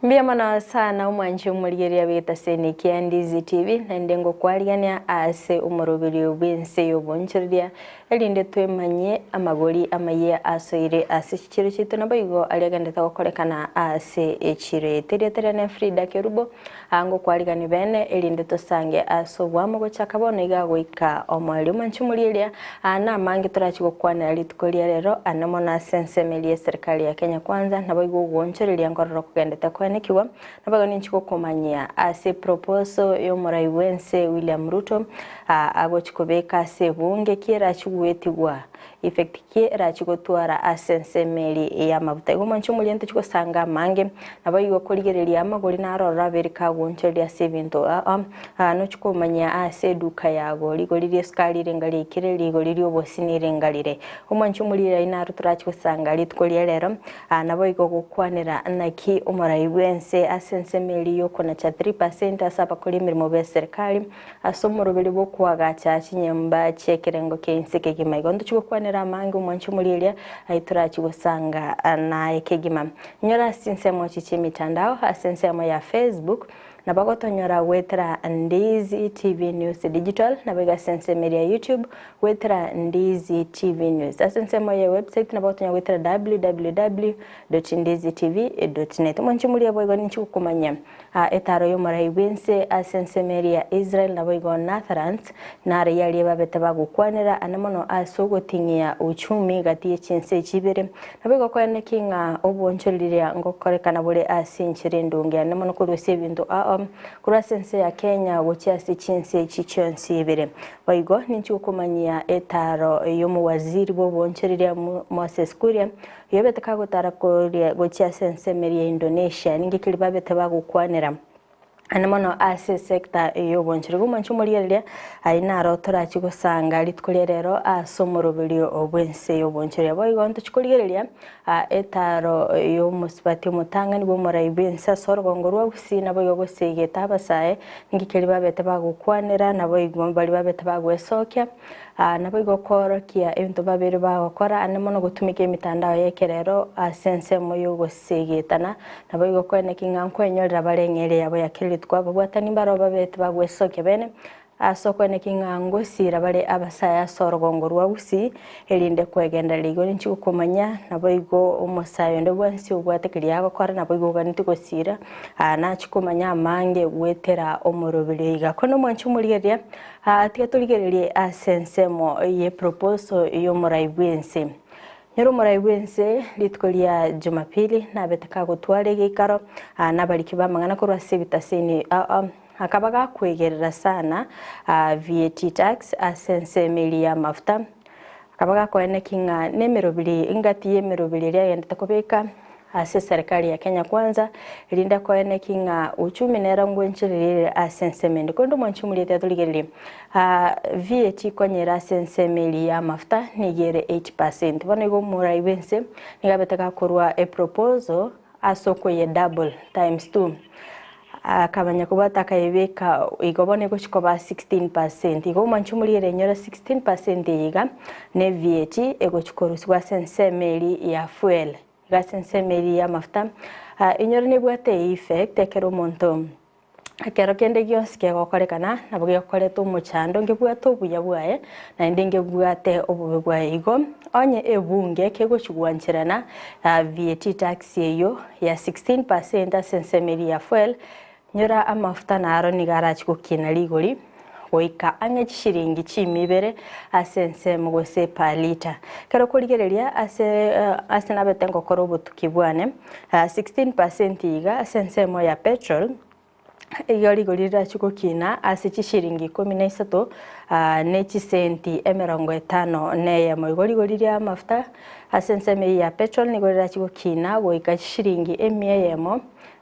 Mbuya mono sana omwanchi omorigereria bw'egetaseni kia Ndizi TV, naende ngokwarigania ase omoroberio bw'ense y'obonchoreria, erinde twemanyie amagori amayia asoire ase chichiro chiaito naboigo aria agenderete gokorekana ase echiro eye. Erieta riane Frida Kerubo, aa ngokwarigania bene erinde tosange ase oboamo gochaka bono iga goika omoerio. Omwanchi omorigereria, aa namange torachi gokwanera rituko ria rero ane mono ase ensemo eria y'eserikari ya Kenya Kwanza, naboigo ogoonchoreria nkorora kogendete koenekigwa, naboigo ninchi gokomanyia ase eproposal y'omorai bw'ense William Ruto aa agochi kobeka ase ebunge ki erachi goetigwa effect ki erachi gotwara ase ensemo eria y'amabuta. Igo omwanchi omoria ntochi gosanga amange, naboigo korigereria amagori naroro abere kagoonchoreria ase ebinto aa aa nochi komanya ase eduka yago rigori ri'esukari rirenga riaikire, rigori ri'obosi nirenga rire. Omwanchi omoria aye naro torachi gosanga rituko ria rero, aa naboigo gokwanera naki omorai bw'ense ase ensemo eria y'okonacha 3% ase abakori emeremo b'eserikari, Ase omoroberi bw'okoagacha chinyomba chi'ekerengo kia inse kegima. Igo ntochie gokwanera amange omwancho omorieria aye torachie gosanga naye kegima. Inyora ase chinsemo echi chi'emitandao, ase ensemo ya Facebook, nabo gotonyora goetera Ndizi TV News Digital, naboigo ase ensemo eria ya YouTube goetera Ndizi TV News. Ase ensemo ye website nabo gotonyora goetera www.ndizitv.net. Omwancho omoria boigo ninchi gokomanyia. Etaaro y'omorai bw'ense ase ensemo eria ya Israel naboigo Natharans naro yaria babete bagokwanera ane mono ase ogoting'ia uchumi gati ye chinse echi ibere. Naboigo koeneki ng'a obonchoreria ngokorekana bore ase enchera endonge ane mono korusia ebinto ao korwa ase ense ya Kenya gochia ase chinse echi chionsi ibere. Boigo ninchi gokomanyia etaaro y'omowaziri bw'obonchoreria Moses Kuria Oyobete kagotara koria gochia ase ensemo eria ya Indonesia, ninki keria babete bagokwanera ande mono ase esector y'obonchori bw'omonche omorigereria, ayio naro torachi gosanga rituko ria rero ase omoroberio bw'ense y'obonchoria. Boigo ntochi korigereria etaro y'omosubati omotang'ani bw'omorai bw'ense ase orogongo rwa Gusii naboigo gosegeta abasae, ninki keria babete bagokwanera naboigo baria babete bagwesokia. Naboigo koorokia ebinto babere bagokora ande mono gotumeka emitandao y'ekerero ase ensemo y'ogosegetana, naboigo koeneki ng'a nkwenyorera bare eng'eria yabo ya kera rituko. Ababwatani mbaroo babe tibagwesokia bene ase okoeneki ng'a ngosiira bare abasae ase orogongo rwa Gusii, erinde kwegendereria igo ninchi gokomanya, naboigo omosae onde bwensi obwate keria agokora naboigo oganeti gosiira, nachie komanya amange goetera omoroberi oiga. Korende omwanchi omorigereria. Aa tiga torigererie ase ensemo ye proposal y'omorai bw'ense. Nyora omorai bw'ense rituko ria Jumapili nabete kagotwara egeikaro aa nabariki b'amang'ana korwa ase ebitaseni aa akaba gakwegerera sana aa VAT tax ase ensemo eria y'amafuta. Akaba gakoeneki ng'a nemerobiri engati y'emerobiri eria agendete kobeka ase eserikari ya Kenya Kwanza, erinde akoeneki ng'a uchumi nero ngwenchereria ere ase ensemo ende. Korende omwanchi omoriete atorigererie, VAT konyera ase ensemo eria y'amafuta nigo ere 8%. Bono igo omorai bw'ense nigo abete gakorwa eproposal ase okoye double times two. Akamanya kobwata akayebeka igo bono egochi koba 16%. Igo omwanchi omorigereria enyore 16% eye iga ne VAT egochi korusigwa ase ensemo eria ya fuel. Iga ase ensemo eria y'amafuta, enyore nebwate effect ekero omonto ekero kende gionsi kegokorekana nabo gekoreta omochando ngebwate obuya bwaye naende ngebwate obobe bwaye. Igo onye ebunge kegochi gwancherana VAT tax eyio ya 16% ase ensemo eria ya fuel, nyora amafuta naro nigo arachi gokina rigori goika ang'e chishiringi chiimia ibere ase ensemo gose per litre. Ekero okorigereria ase ase nabete ngokora obotuki bwane, 16% iga ase ensemo ya petrol, igo rigori rirachi gokina ase chishiringi ikomi na isato ne chisenti emerongo etano na eyemo. Igo rigori ria amafuta ase ensemo eyio ya petrol nigo rirachi gokina goika chishiringi emia eyemo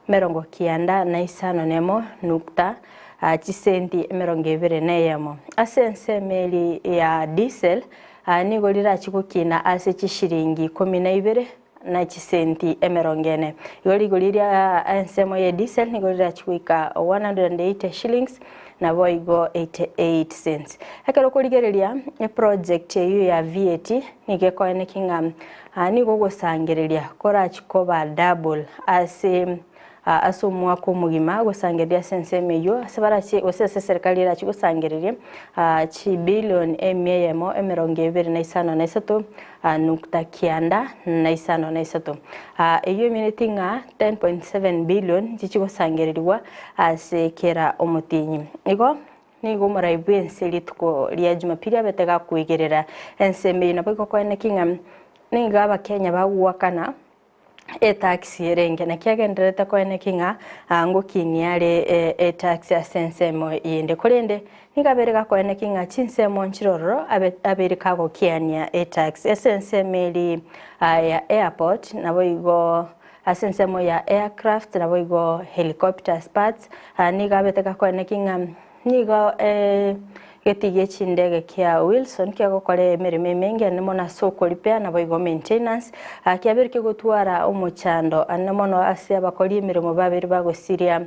emerongo kianda na isano na emo nukta chisenti emerongo ebere na eyemo. Ase ensemo eria ya diesel nigo rirachi gokina ase chishiringi ikomi na ibere na chisenti emerongo ene. Igo rigori ria ensemo ye diesel nigo rirachi goika 180 shillings naboigo 88 cents. Ekero okorigereria eproject eyio ya VAT nigo ekoeneki ng'a nigo ogosangereria korachi koba double ase. Ase omwaka omogima gosangereria ase ensemo eyio, ase barache gose ase eserikari erache gosangereria chibilioni emia eyemo emerongo ebere na isano na isato nukta kianda na isano na isato. Eyio emineti ng'a 10.7 billion nchichi gosangererigwa ase kera omotienyi. Igo nigo omorai bw'ense rituko ria Jumapili abete gakoigerera ensemo eyio nabo igokoeneki ng'a nigo abakenya bagoakana etaxi erenge. Naki agendererete koeneki ng'a ngokinia are etaxi ase ensemo eyende. Korende nigo abeire gakoeneki ng'a chinsemo nchire ororo abeire kagokiania etaxi. Ase ensemo eria ya airport naboigo ase ensemo ya aircraft naboigo helicopters parts nigo abete gakoeneki ng'a Nigo egetii gie chindege kia Wilson kegokora emeremo emenge ane mono ase okoripea naboigo maintenance, kiabeire kegotwara omochando ane mono ase abakori emeremo babeire bagosiria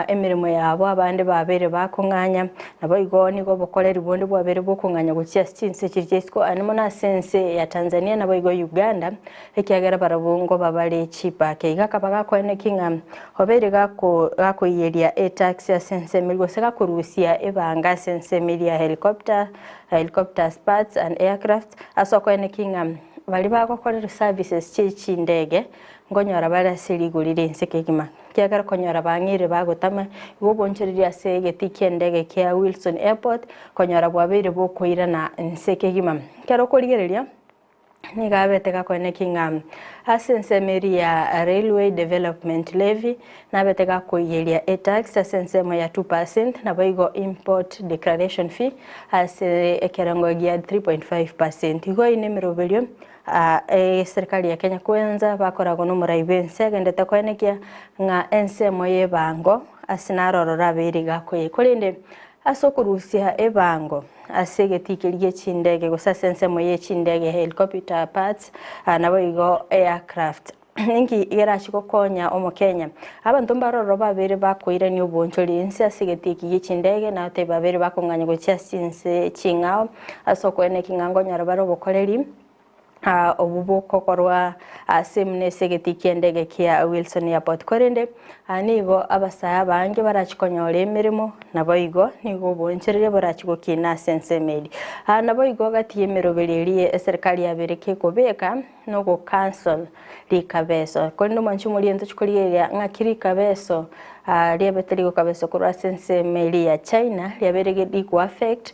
emeremo yabo abande babeire bakong'anya, naboigo nigo obokoreri bonde bwabeire bokong'anya gochia ase chinse chiria chia isiko ane mono ase ense ya Tanzania naboigo Uganda. Ekiagera barabwo ngoba bare chibake. Iga akaba gakoenekia ng'a obeire gakoiyeria etaxi ase ensemo eria gose gakorusia ebanga ase ensemo eria ya helicopter, helicopters parts and aircrafts, ase okoenekia ng'a baria bagokorerwa services chie chindege nkonyora bare ase rigori ri'ense kegima. Ekiagera konyora bang'eire bagotama, igo obonchoreria ase egetii ki'endege kia Wilson Airport konyora bwabeire bokoirana nse kegima. Ekero okorigereria. Nigo abete gakoeneki ng'a ase ensemo eria ya Railway Development Levy nabete gakoiyeria etax ase ensemo ya 2% naboigo import declaration fee ase ekerengo gia 3.5%. Igo eyio nemeroberio eserikari ya Kenya Kwanza bakoragwa nomorai bwense agendete koenekia ng'a ensemo y'ebango ase naro ororo abeire gakoyia. Korende Ase okorusia ebango ase egetii keria gie chindege gose ase ensemo ye chindege, helicopter parts, naboigo aircraft. Ninki gerachie gokonya omokenya? Abanto mbare ororo babeire bakoirania oboonchori inse ase egetii eki gie chindege na gotebia babeire bakong'anya gochia ase chinse ching'ao ase okoeneki ng'a nkonyora bare obokoreri. Obwo bokokorwa ase buna ase egetii ki'endege kia Wilson Airport. Korende nigo abasae abange barachie konyora emeremo, naboigo nigo oboonchoreria borachie gokina ase ensemo eria. Naboigo gati y'emeroberi eria eserikari yabeire kekobeka na ogocancel rikabeso. Korende omwanchi omoria ntochie korigereria ng'aki rikabeso riabete rigokabeswa korwa ase ensemo eria ya China riabeire rigoaffect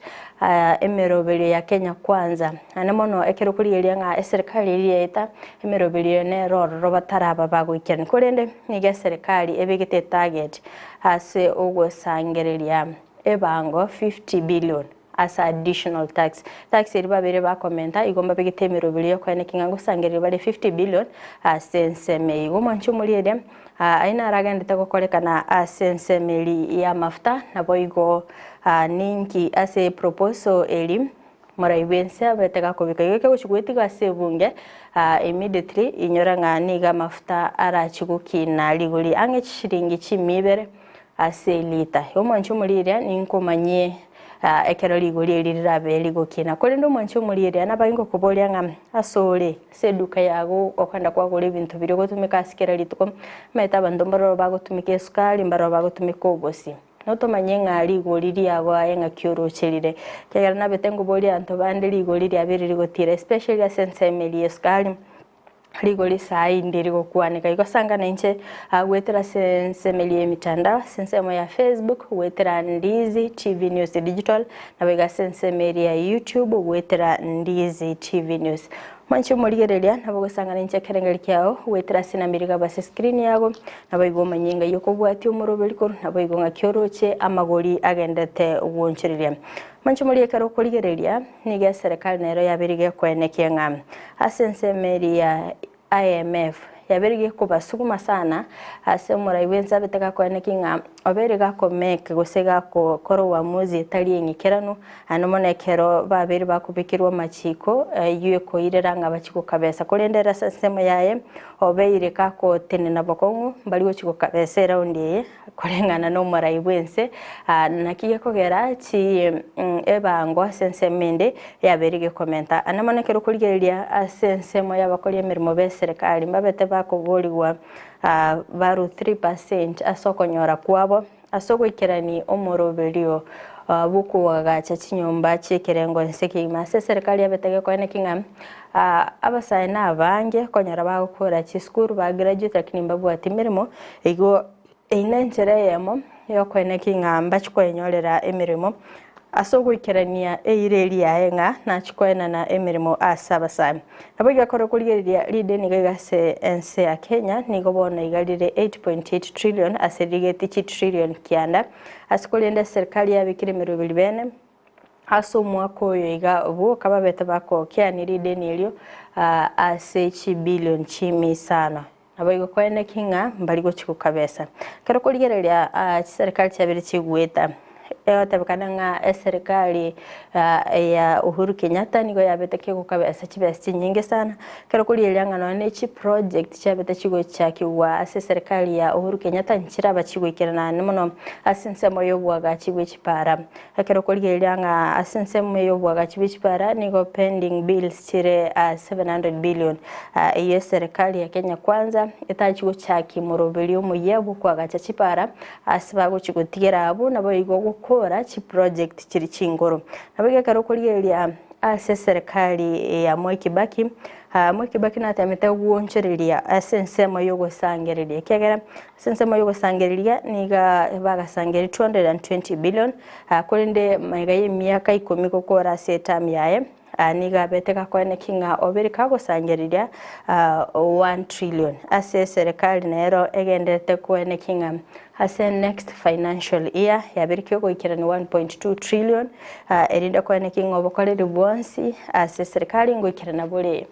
emeroberio ya Kenya Kwanza. Naende mono ekero okorigereria ng'a eserikari eria yaeta emeroberio eye nero ororo bataraba bagoikerania. Korende nigo eserikari ebegete etarget ase ogosangereria ebango 50 billion ase additional tax. Tax eria babeire bakomenta igo mbabegete emeroberio yokoeneki ng'a ngosangereria bare 50 billion ase ensemo eye. Igo omwanchi omoria eria ayio naro agenderete gokorekana ase ensemo eria y'amafuta naboigo ninki ase eproposal eria Morai bw'ense abete gakobeka igo ekegochi gwetiga ase ebunge, immediately inyora ng'a nigo amafuta arachi gokina rigori ang'e chishilingi chimia ibere ase elita. Igo omwanchi omoriria ninkomanyie ekero rigori eri rirabe rigokina. Korende omwanchi omoriria nabae ngokoboria ng'a ase ore ase eduka yago okogenda kwagora ebinto biria ogotumeka ase kera rituko, omanyete abanto mbaroro bagotumeka esukari, mbaroro bagotumeka obosie. Notomanye ng'a rigori riago aye ng'aki oroche rire. Ekiagera nabete ngoboria abanto bande rigori riabeire rigotira especially ase ensemo eria y'esukari, rigori saa inde rigokwaneka. Igo sanga nainche goetera ase ensemo eria y'emitandao, ase ensemo ya Facebook, goetera Ndizi TV News Digital, naboigo ase ensemo eria ya YouTube, goetera Ndizi TV News. Mwanche omorigereria, nabo ogosang'ana inche ekerengerio kiao, goetera ase enamba eria ase escreen yago, Naboigo omanye ng'ai okobwatia omoroberi korwa, naboigo ng'aki oroche amagori agenderete gwonchoreria. Manche morie ekero okorigereria, nigo eserekari nero yabeire gekoenekia ng'a ase ensemo eria ya IMF yabeire gekobasuguma sana ase omorai bwense abete gakoenekia ng'a Obeire gakomake gose gakokora uamuzi etari eng'ikeranu, naende mono ekero babeire bakobekerwa amachiko ayio ekoirera ng'a bachie gokabesa. Korende ere ase ensemo yaye, obeire gakotenena bokong'u, mbari gochia gokabesa eraundi eye, koreng'ana na omorai bw'ense, naki gekogera chi ebango ase ensemo ende yabeire gekomenta. Ande mono ekero okorigereria ase ensemo y'abakori emeremo b'eserekari mbabete bakoborigwa Baru 3% ase okonyora kwabo ase ogoikerania omoroberio bw'okoagacha chinyomba chi'ekerengo ense kegima. Ase eserekari yabete gekoeneki ng'a abasae na abange konyora bagokora chisukuru ba graduate lakini mbabwati emeremo, igo eyio nenchera eyemo yokoeneki ng'a mbachie koenyorera emeremo Ase ogoikerania eira eria yaye ng'a nachie koenana emeremo ase abasae. Nabo iga kore korigereria rideni iga iga ase ense ya Kenya nigo bono iga rire 8.8 trillion ase rigeti chitrillion kianda ase korende eserikali yabekire emeroberi bene ase omwaka oyo iga bwoka babete bakokeania rideni erio ase chibillion chimisano. Naboigo koeneki ng'a mbari gochia gokabesa. Ekero okorigereria chiserikali chiabere chigweta, egotebekana ng'a eserikali ya Uhuru Kenyatta nigo yabete kegokabesa chibesa chinyinge sana, ekero okorigereria ng'a nonye ne chiproject chiabete chigochakigwa ase eserikali ya Uhuru Kenyatta nchiraba chigoikerana naende mono ase ensemo ya oboagachi bwe chipara. Ekero okorigereria ng'a ase ensemo y'oboagachi bwe chipara nigo pending bills chire 700 billion, eyio eserekari ya Kenya Kwanza etachi gochakia omoroberio omoyia bw'okoagacha chipara ase bagochi gotigera abwo naboigo gokora chiproject chiri chingoro. Naboigo ekero okorigereria ase eserekari ya Mwai Kibaki, Mwai Kibaki natemete gwonchoreria ase ensemo y'ogosangereria ekiagera Ase ensemo y'ogosangereria nigo bagasangereria 220 billion, korende magega y'emiaka ikomi gokora ase eterm yaye, nigo abete gakoeneki ng'a obere kagosangereria 1 trillion. Ase eserekari nero egendererete koeneki ng'a ase next financial year yabere kiogoikerania 1.2 trillion, erinde koeneki ng'a obokoreri bwonsi ase eserekari ngoikerana bore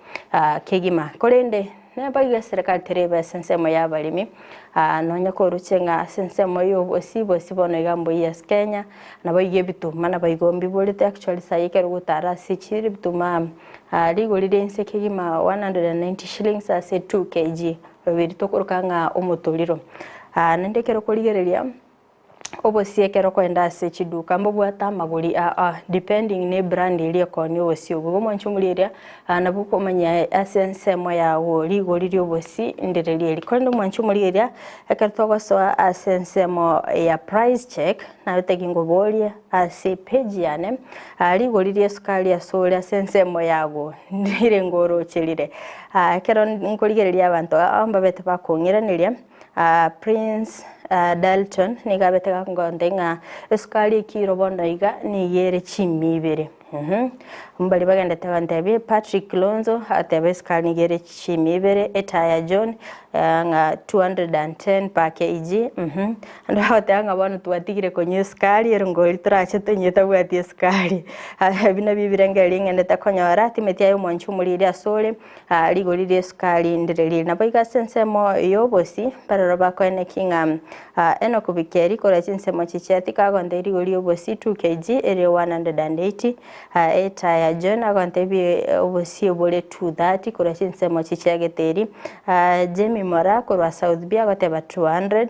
kegima. Korende Naboigo eserekari terebe ase ensemo y'abaremi, nonya koruche ng'a ase ensemo y'obosi, bosi bono iga mbuya ase Kenya, naboigo ebituma naboigo mbiborete actually saii ekero ogotara ase echiro ebituma rigori ria inse kegima 190 shillings ase 2 kg, oyo tokoroka ng'a omotoriro. Naende ekero okorigereria. Obosie ekero okoenda ase chiduka mbobwate amagori aa depending ne ebrand eria ekoonia obosie obwo. Igo omwanche omorigereria nabo okomanya ase ensemo yago rigori ria obosie ndire rieri. Korende omwanche omorigereria ekero togosoa ase ensemo ya price check nabetegi ngoborie ase epage yane rigori ria esukari ase ore ase ensemo yago ndire ngoroche rire. Ekero nkorigereria abanto aa mbabete bakong'iraneria. Prince Dalton nigo abete gakonte ng'a esukari ekiro bono iga nigo ere chimia ibere. Mbaria bagendete gontebia Patrick Kilonzo agateba esukari nigo ere chimia ibere, Etaya John ng'a 210 per kg, Naende bagoteba ng'a bono twatigire konywa esukari ere ngori torache tonywe tabwati esukari. Ebi nabio ebirengererio ng'endete konyora, timeti aye omwanchi omoriri asore. Rigori ri'esukari ndire rire. Naboigo ase ensemo y'obosi baroro bakoeneki ng'a Enock Bikeri korwa chinsemo chichia tikagonte rigori ri'obosi 2 kg ere 180, Etaya John agonte obosie bore 230 korwa chinsemo chichia Geteri, Jemmy Moraa korwa South B agoteba 200.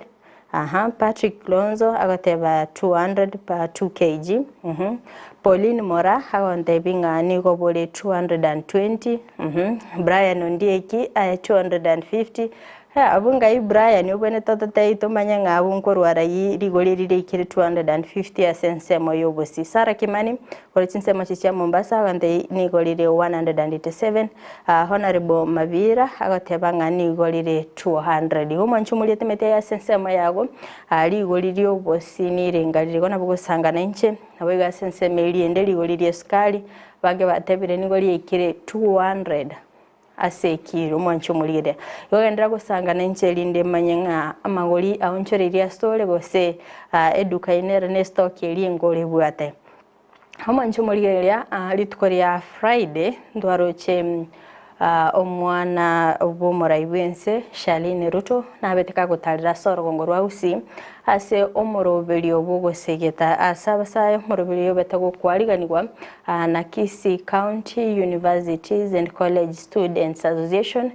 Aha, Patrick Kilonzo agoteba 200 per 2 kg, uhum. Pauline Mora agontebia ng'a nigo bore 220, uhum. Brian Ondieki aye 250, eh, abwo ngai Brian obwenerete ototebie tomanye ng'a abwo nkorwara ayio rigori eri riaikire 250 ase ensemo ya obosie. Sarah Kimani korwa chinsemo echi chia Mombasa agontebia nigo rire 187. Honourable Mabira agoteba ng'a nigo rire 200. Igo omwanchi omoriete emete eye ase ensemo yago, rigori ri'obosi nirenga rire igo nabo ogosangana inche, naboigo ase ensemo eria ende rigori ri'esukari, abange batebire nigo riaikire 200 ase ekiro omwanchi omorigereria. Igo genderera gosangana inche erinde manye ng'a amagori aonchoreirie asore gose eduka eye nere ne estock eria enkoro ebwate. Omwanche omorigereria rituko ria Friday ntwaroche. Omwana bw'omorai bw'ense Charlene Ruto nabete kagotarera ase orogongo rwa Gusii ase omoroberio bw'ogosegeta ase abasae omoroberio obete gokwariganigwa na Kisii County Universities and College Students Association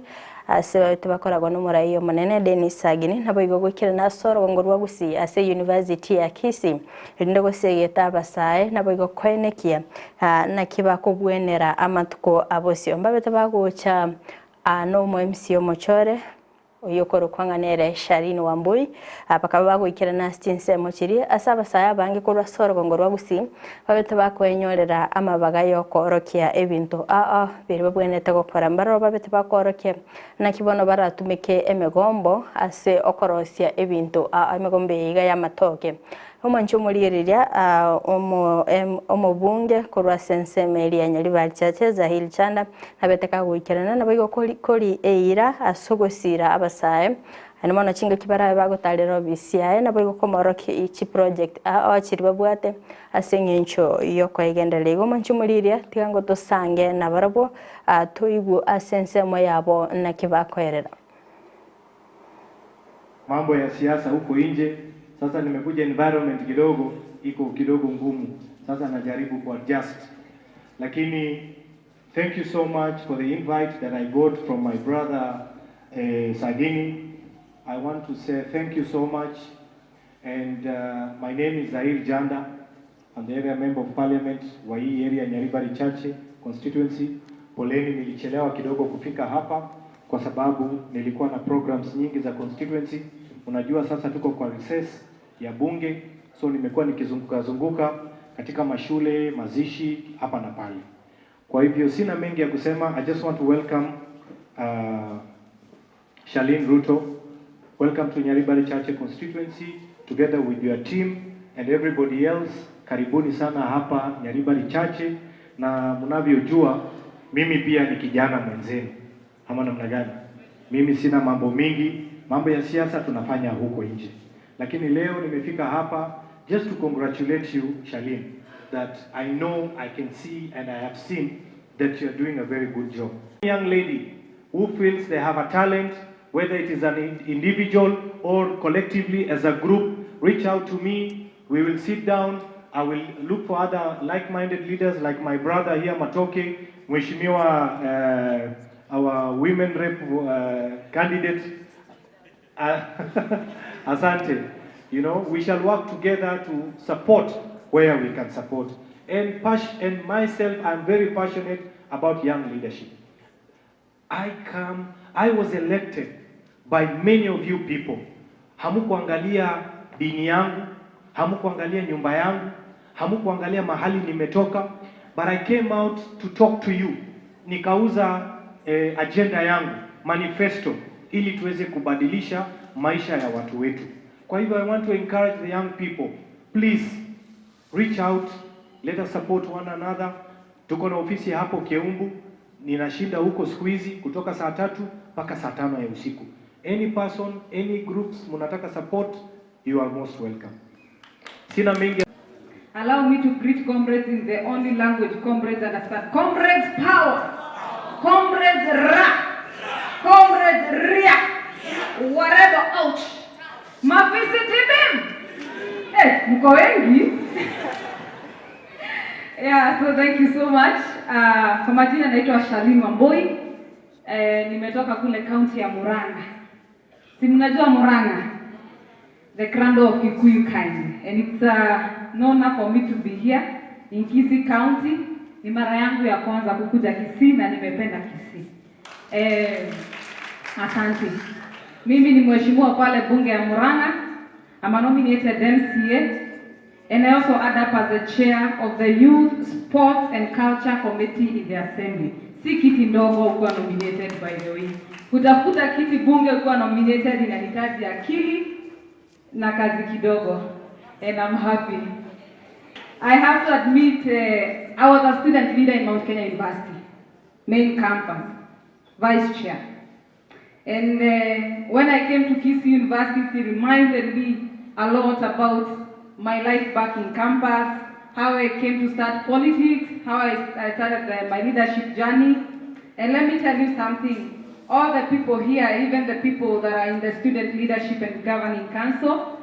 ase babete bakoragwa n'omorai omonene Dennis Sagini naboigo goikerana ase orogongo rwa Gusii ase University ya Kisii erinde gosegeta abasae naboigo koenekia naki bakobwenera amatuko abosio. Mbabete bagocha nomo MC omochore oyio okorokwa ng'a nere Sharine Wambui, bakaba bagoikerana ase chinsemo chiria ase abasae abange korwa ase orogongo rwa Gusii babete bakoenyorera amabaga y'okoorokia ebinto ao biria babwenerete gokora. Mbaroro babete bakoorokia naki bono baratumeke emegombo ase okorosia ebinto ao emegombo eye iga y'amatoke. Omwanchi omorigereria omobunge korwa ase ensemo eria ya Nyaribari Chache, Zahir Chanda, nabete kagoikerana naboigo kori eira ase ogosiira abasae, naende mono chingaki barabe bagotarera obisi yaye naboigo komorokia chiproject ao chiria babwate ase eng'encho y'okoegendereria. Igo omwanchi omorigereria tiga ngotosange nabarabwo toigwe ase ensemo yabo naki bakoerera. Mambo ya siasa huko nje. Sasa nimekuja environment kidogo iko kidogo ngumu, sasa najaribu kuadjust, lakini thank you so much for the invite that I got from my brother Sagini. I want to say thank you so much and my name is Zair Janda. I'm the area member of parliament wa hii area Nyaribari Chache constituency. Poleni, nilichelewa kidogo kufika hapa kwa sababu nilikuwa na programs nyingi za constituency. Unajua sasa tuko kwa recess ya bunge, so nimekuwa nikizunguka zunguka katika mashule, mazishi hapa na pale. Kwa hivyo sina mengi ya kusema. I just want to welcome Charlene Ruto. Welcome to Nyaribari Chache constituency together with your team and everybody else. Karibuni sana hapa Nyaribari Chache, na mnavyojua mimi pia ni kijana mwenzenu, ama namna gani? Mimi sina mambo mingi, mambo ya siasa tunafanya huko nje, lakini leo nimefika hapa just to congratulate you Charlene, that I know I can see and I have seen that you are doing a very good job. Young lady who feels they have a talent, whether it is an individual or collectively as a group, reach out to me. We will sit down. I will look for other like-minded leaders like my brother here, Matoke, Mheshimiwa, our women rep candidate. Asante. We shall work together to support where we can support. And, and myself, I'm very passionate about young leadership. I was elected by many of you people. Hamukuangalia dini yangu, hamukuangalia nyumba yangu, hamukuangalia mahali nimetoka, but I came out to talk to you. Nikauza agenda yangu, manifesto, ili tuweze kubadilisha maisha ya watu wetu. Kwa hivyo I want to encourage the young people, please reach out, let us support one another. Tuko na ofisi hapo Keumbu, ninashinda huko siku hizi kutoka saa 3 mpaka saa 5 ya usiku. Any person, any groups mnataka support, you are most welcome. Sina mengi. Allow me to greet comrades in the only language comrades understand. Comrades power! Comrades ra! Comrades ria! Whatever, ouch! Mafisi tibim! Mko wengi? Yeah, so thank you so much. Kwa majina naitwa Charlene Wambui. Nimetoka kule county ya Murang'a. Si mnajua Murang'a? The cradle of Kikuyu kind. And it's an honor for me to be here in Kisii County. Ni mara yangu ya kwanza kukuja Kisii na nimependa Kisii. Asante. Mimi ni mheshimiwa pale bunge ya Murang'a. I'm a nominated MCA. And I also add up as the chair of the Youth, Sports and Culture Committee in the Assembly. Si kiti ndogo ukiwa nominated, by the way. Kutafuta kiti bunge ukiwa nominated inahitaji akili na kazi kidogo. And I'm happy. I have to admit, I was a student leader in Mount Kenya University, main campus, vice chair. And when I came to Kisii University, it reminded me a lot about my life back in campus, how I came to start politics, how I started my leadership journey. And let me tell you something, all the people here, even the people that are in the Student Leadership and Governing Council,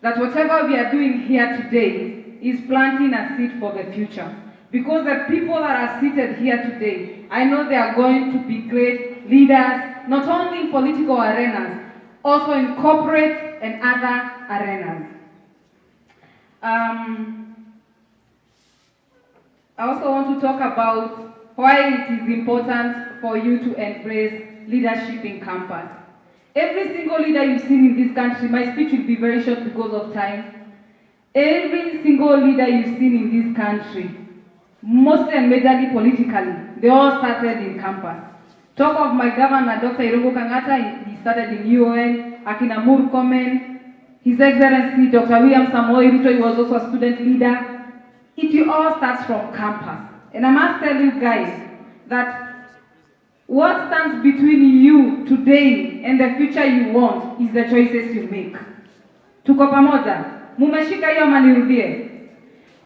that whatever we are doing here today is planting a seed for the future. Because the people that are seated here today, I know they are going to be great leaders, not only in political arenas, also in corporate and other arenas. I also want to talk about why it is important for you to embrace leadership in campus. Every single leader you've seen in this country, my speech will be very short because of time. Every single leader you've seen in this country, mostly and majorly politically, they all started in campus. Talk of my governor, Dr. Irungu Kang'ata, he started in UoN, Akina Murkomen, His Excellency Dr. William Samoei Ruto, he was also a student leader. It all starts from campus. And I must tell you guys that what stands between you today and the future you want is the choices you make. Tuko pamoja? Mumeshika hiyo ama nirudie?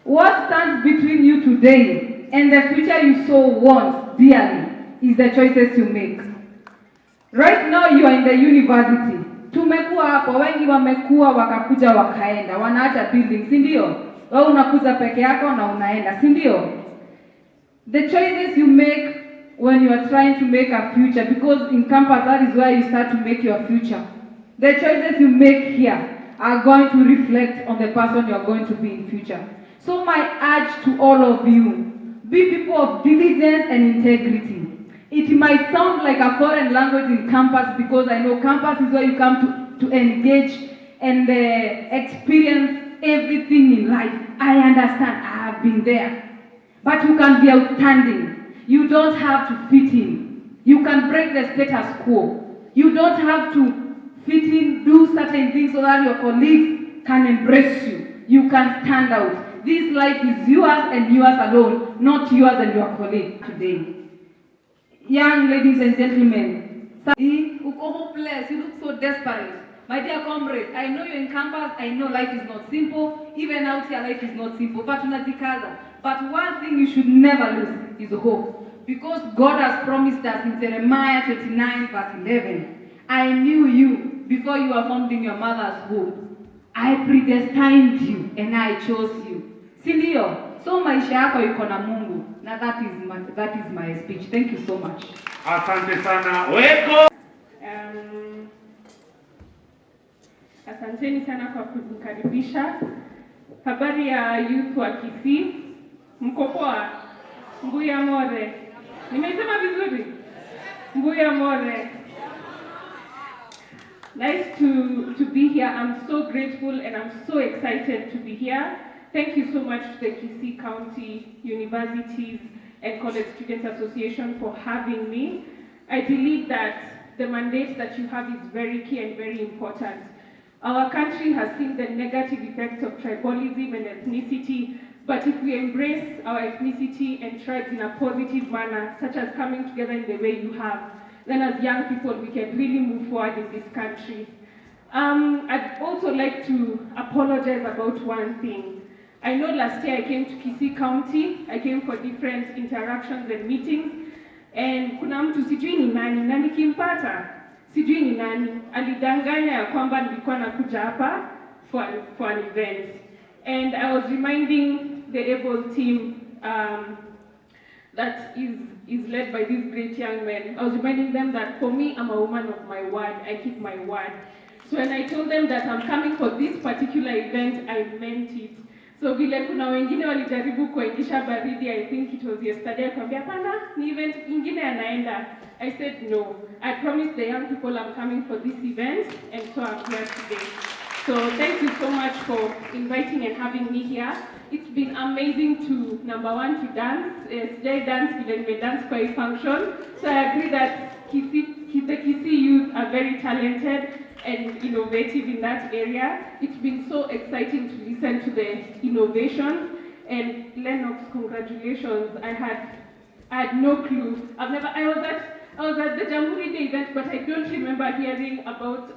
What stands between you today and the future you so want dearly is the choices you make. Right now you are in the university. Tumekuwa hapo, wengi wamekuwa wakakuja wakaenda, wanaacha building, si ndio? Wewe unakuja peke yako na unaenda, si ndio? The choices you make when you are trying to make a future, because in campus that is where you start to make your future. The choices you make here are going to reflect on the person you are going to be in future. So my urge to all of you, be people of diligence and integrity. It might sound like a foreign language in campus, because I know campus is where you come to engage and experience everything in life. I understand, I have been there. But you can be outstanding. You don't have to fit in. You can break the status quo. You don't have to fit in, do certain things so that your colleagues can embrace you. You can stand out. This life is yours and yours alone, not yours and your colleague today. Young ladies and gentlemen, uko hopeless, you look so desperate. My dear comrades, I know you're in campus, I know life is not simple. Even out here, life is not simple, but tunajikaza. But one thing you should never lose is hope. Because God has promised us in Jeremiah 29 verse 11, I knew you before you were formed in your mother's womb. I predestined you and I chose you. Si ndio? So maisha yako iko na Mungu. Na that is my speech. Thank you so much. Asante sana. Weko. Asanteni sana kwa kunikaribisha. Habari ya youth wa Kisii? Mko poa? Mbuya more. Nimesema vizuri? Mbuya more. Nice to be here. I'm so grateful and I'm so excited to be here. Thank you so much to the Kisii County Universities and College Students Association for having me. I believe that the mandate that you have is very key and very important. Our country has seen the negative effects of tribalism and ethnicity, but if we embrace our ethnicity and tribes in a positive manner, such as coming together in the way you have, then as young people, we can really move forward in this country. I'd also like to apologize about one thing. I know last year I came to Kisii County. I came for different interactions and meetings. And kuna mtu, sijui ni nani, na nikimpata, sijui ni nani, alidanganya ya kwamba nilikuwa nakuja hapa for an event. And I was reminding the able team that is led by these great young men. I was reminding them that for me, I'm a woman of my word. I keep my word. So when I told them that I'm coming for this particular event, I meant it. So vile kuna wengine walijaribu kuingisha baridi, I think it was yesterday, akwambia hapana, ni event ingine anaenda. I said no. I promised the young people I'm coming for this event, and so I'm here today. So thank you so much for inviting and having me here. It's been amazing to, number one, to dance. Sijai dance vile nimedance kwa hii function. So I agree that Kisii, the Kisii youth are very talented and innovative in that area. It's been so exciting to listen to the innovations. And Lennox, congratulations. I had no clue. I've never, I was at the Jamhuri Day event, but I don't remember hearing about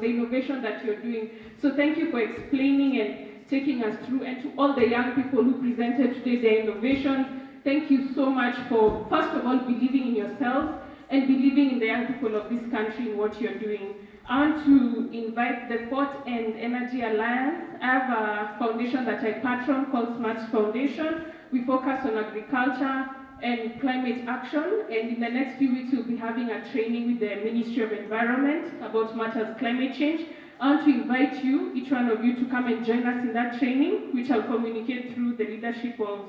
the innovation that you're doing. So thank you for explaining and taking us through, and to all the young people who presented today their innovations. Thank you so much for, first of all, believing in yourselves and believing in the young people of this country in what you're doing. I want to invite the Port and Energy Alliance. I have a foundation that I patron called Smart Foundation. We focus on agriculture and climate action, and in the next few weeks we'll be having a training with the Ministry of Environment about matters climate change. I want to invite you, each one of you, to come and join us in that training, which I'll communicate through the leadership of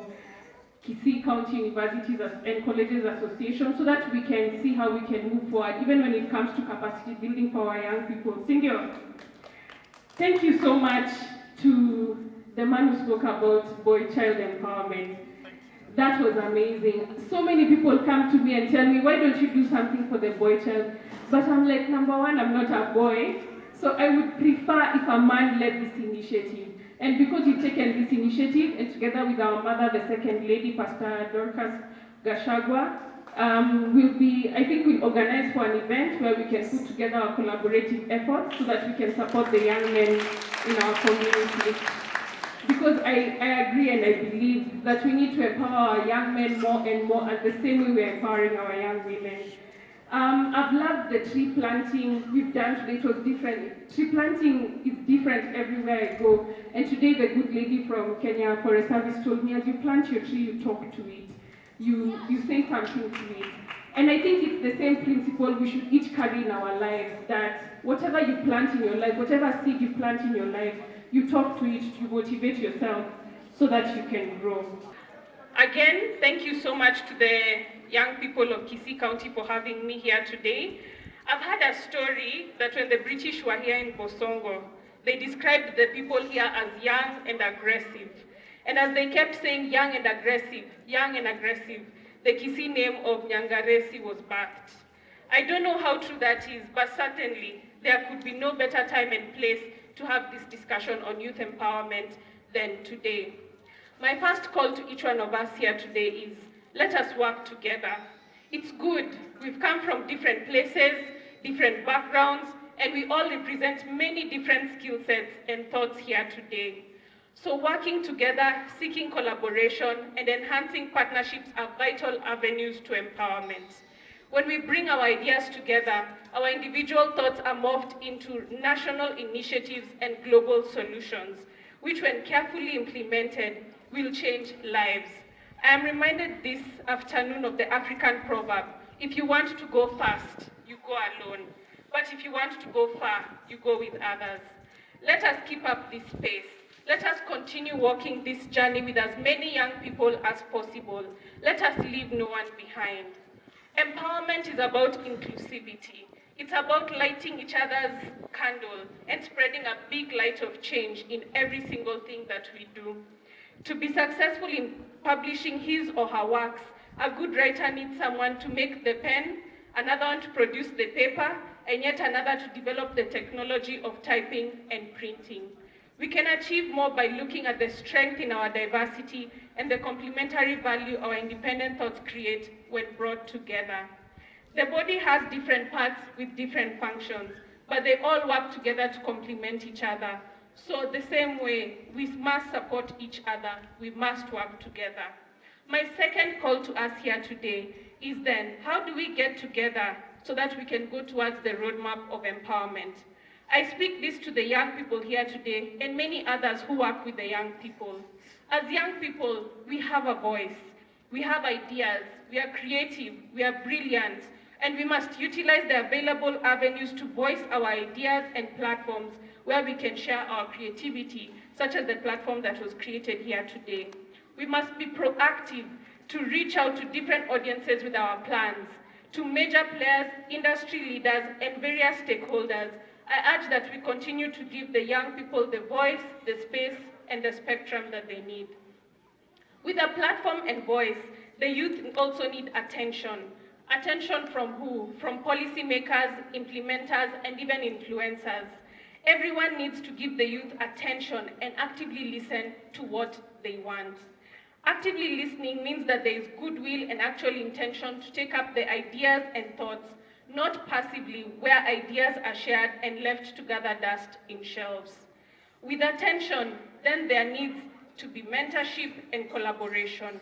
Kisii County Universities and Colleges Association, so that we can see how we can move forward, even when it comes to capacity building for our young people. Sindio? Thank you so much to the man who spoke about boy-child empowerment. That was amazing. So many people come to me and tell me, why don't you do something for the boy child? But I'm like, number one, I'm not a boy. So I would prefer if a man led this initiative. And because you've taken this initiative, and together with our mother, the second lady, Pastor Dorcas Gachagua, I think we'll organize for an event where we can put together our collaborative efforts so that we can support the young men in our community. Because I agree and I believe that we need to empower our young men more and more, and the same way we're empowering our young women. I've loved the tree planting we've done today. It was different. Tree planting is different everywhere I go. And today the good lady from Kenya Forest Service told me, as you plant your tree, you talk to it. You say something to it. And I think it's the same principle we should each carry in our lives, that whatever you plant in your life, whatever seed you plant in your life, you talk to it, you motivate yourself so that you can grow. Again, thank you so much to the young people of Kisii County for having me here today. I've had a story that when the British were here in Bosongo, they described the people here as young and aggressive. And as they kept saying young and aggressive, the Kisii name of Nyangaresi was birthed. I don't know how true that is, but certainly there could be no better time and place to have this discussion on youth empowerment than today. My first call to each one of us here today is, let us work together. It's good. We've come from different places, different backgrounds, and we all represent many different skill sets and thoughts here today. So working together, seeking collaboration, and enhancing partnerships are vital avenues to empowerment. When we bring our ideas together, our individual thoughts are morphed into national initiatives and global solutions, which when carefully implemented, will change lives. I am reminded this afternoon of the African proverb, if you want to go fast, you go alone. But if you want to go far, you go with others. Let us keep up this pace. Let us continue walking this journey with as many young people as possible. Let us leave no one behind. Empowerment is about inclusivity. It's about lighting each other's candle and spreading a big light of change in every single thing that we do. To be successful in publishing his or her works, a good writer needs someone to make the pen, another one to produce the paper, and yet another to develop the technology of typing and printing. We can achieve more by looking at the strength in our diversity and the complementary value our independent thoughts create when brought together. The body has different parts with different functions, but they all work together to complement each other. So the same way, we must support each other, we must work together. My second call to us here today is then, how do we get together so that we can go towards the roadmap of empowerment? I speak this to the young people here today and many others who work with the young people. As young people, we have a voice, we have ideas, we are creative, we are brilliant, and we must utilize the available avenues to voice our ideas and platforms where we can share our creativity, such as the platform that was created here today. We must be proactive to reach out to different audiences with our plans, to major players, industry leaders, and various stakeholders. I urge that we continue to give the young people the voice, the space, and the spectrum that they need. With a platform and voice, the youth also need attention. Attention from who? From policymakers, implementers, and even influencers. Everyone needs to give the youth attention and actively listen to what they want. Actively listening means that there is goodwill and actual intention to take up the ideas and thoughts, not passively where ideas are shared and left to gather dust in shelves. With attention, then there needs to be mentorship and collaboration.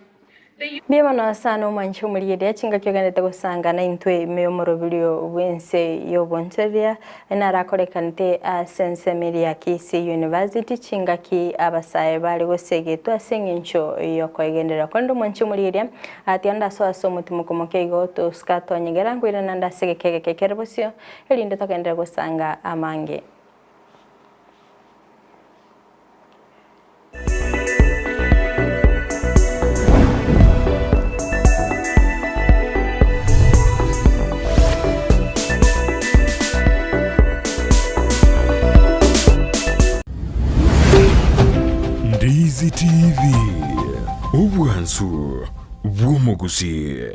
Mbuya mono sana omwanche omorigereria chingaki ogenderete gosanga naintwe ime y'omoroberio bw'ense y'obonchoreria narakorekanete ase ensemo eria ya Kisii University chingaki abasae bare gosegetwa ase eng'encho y'okoegenderera. Korende omwanche omorigereria tiga ndasoe ase omotimoko moke igo tosika twanyegera nkoirana nde ase egeka egeke kere bosio erinde togenderere gosanga amange. Ndizi TV, obwansu bw'omogusii.